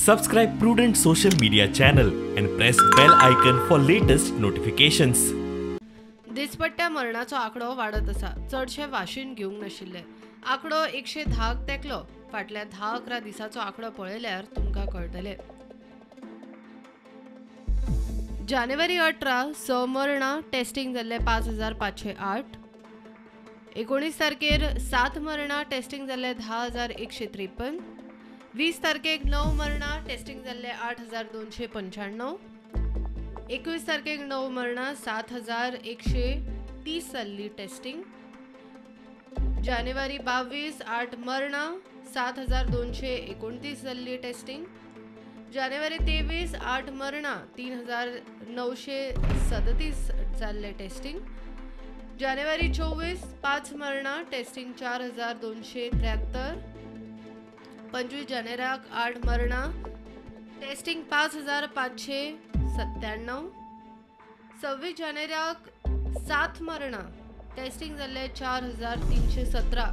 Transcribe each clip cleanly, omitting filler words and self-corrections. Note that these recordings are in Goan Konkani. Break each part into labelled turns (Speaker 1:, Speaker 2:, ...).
Speaker 1: Subscribe Prudent social media channel and press bell icon for latest notifications.
Speaker 2: दिसपट्ट्या मरणाचो आंकडो वाडत आसा. चडशे वाशीन घेवंक नाशिल्ले. आंकडो 110 तेंकलो. फाटल्या 10-11 दिसाचो आंकडो पळयल्यार तुमकां कळटलें. जानेवारी 18 6 मरणां, टेस्टिंग जाल्ले 5508. 19 तारखेर 7 मरणां, टेस्टिंग जाल्ले 10,153. 20 तारखेक 9 मरणां, टेस्टिंग जाल्ले 8,295. 21 तारखेक 9 मरणां, 7,130 जाल्ली टेस्टिंग. जानेवारी 22 8 मरणां, 7,229 जाल्ली टेस्टिंग. जानेवारी 23 8 मरणां, 3,937 जाल्ले टेस्टिंग. जानेवारी 24 5 मरणां, टेस्टिंग 4,273. 25 जानेवारीक 8 मरणां, टेस्टिंग 5,597. 26 जानेवारीक 7 मरणां, टेस्टिंग जाल्ले 4,317.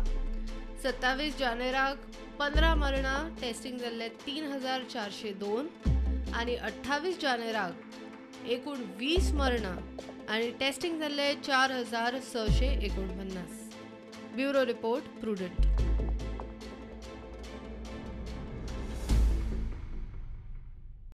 Speaker 2: 27 जानेवारीक 15 मरणां, टेस्टिंग जाल्ले 3,402. आनी 28 जानेवारीक एकूण 20 मरणां आनी टेस्टिंग जाल्ले 4,649. Bureau report, Prudent.